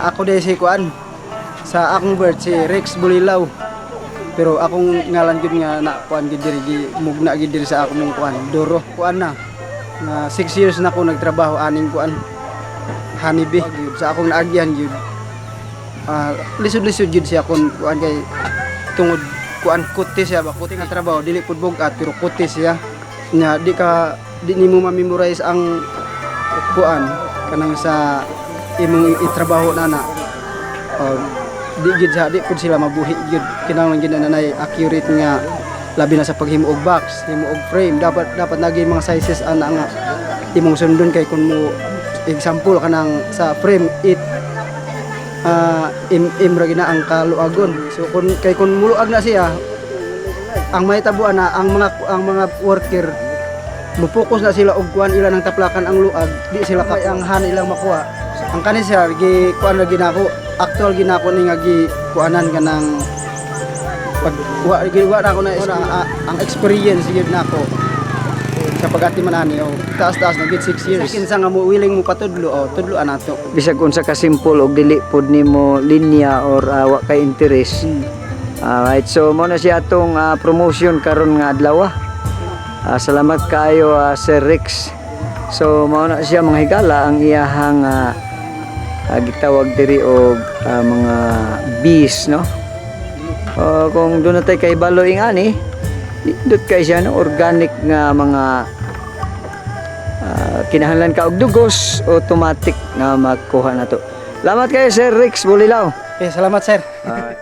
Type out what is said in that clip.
Ako de si kuan, sa akong birth si Rex Bulilaw. Pero akong ngalan gyud nga na kuan gyud diri, gi mugna gyud diri sa akong kuan, Doro. Kuan na nga 6 years na ko nagtrabaho aning kuan, honeybee gyud. Sa akong naagyan gyud, lisod-lisod gyud siya kun kuan, kay tungod kuan, kuti siya ba, kuti nga trabaho, dili pud bug-at pero kuti siya nya di ka di nimo ma-memorize ang kuan kanang sa imong itrabaho na na. Oh, di gyud sa di pud sila mabuhi gyud. Kinahanglan gyud na nanay accurate nga, labi na sa paghimo og box, himo og frame, dapat dapat naging mga sizes ana nga imong sundon, kay kun mo example kanang sa frame it im ra gina ang kaluagon. So kun kay kun muluag na siya, ang mahitabo na ang mga worker mo-focus na sila og kuan ila ng taplakan ang luag, di sila ka ang han ilang makuha. Ang kani siya gi kuan ra ginako, actual ginako ni nga gi kuanan kanang pag wa gi wa na ako na, ang experience gyud nako sa pag-atiman ani, oh, taas-taas na gid, 6 years. Kinsa nga mo willing mo patudlo, oh, tudloan nato. Bisag unsa ka simple og dili pod nimo linya or wa kay interest. Alright, so mo na siya atong promotion karon nga adlaw. Salamat kaayo, Sir Rex. So mao na siya, mga higala, ang iyahang gitawag diri og mga bees, no. Kung doon na tayo kay balo ani, nindot kay siya, no, organic nga mga kinahanglan ka og dugos, automatic nga magkuha na to. Salamat kayo, Sir Rex Bulilaw. Okay, salamat, sir. Alright.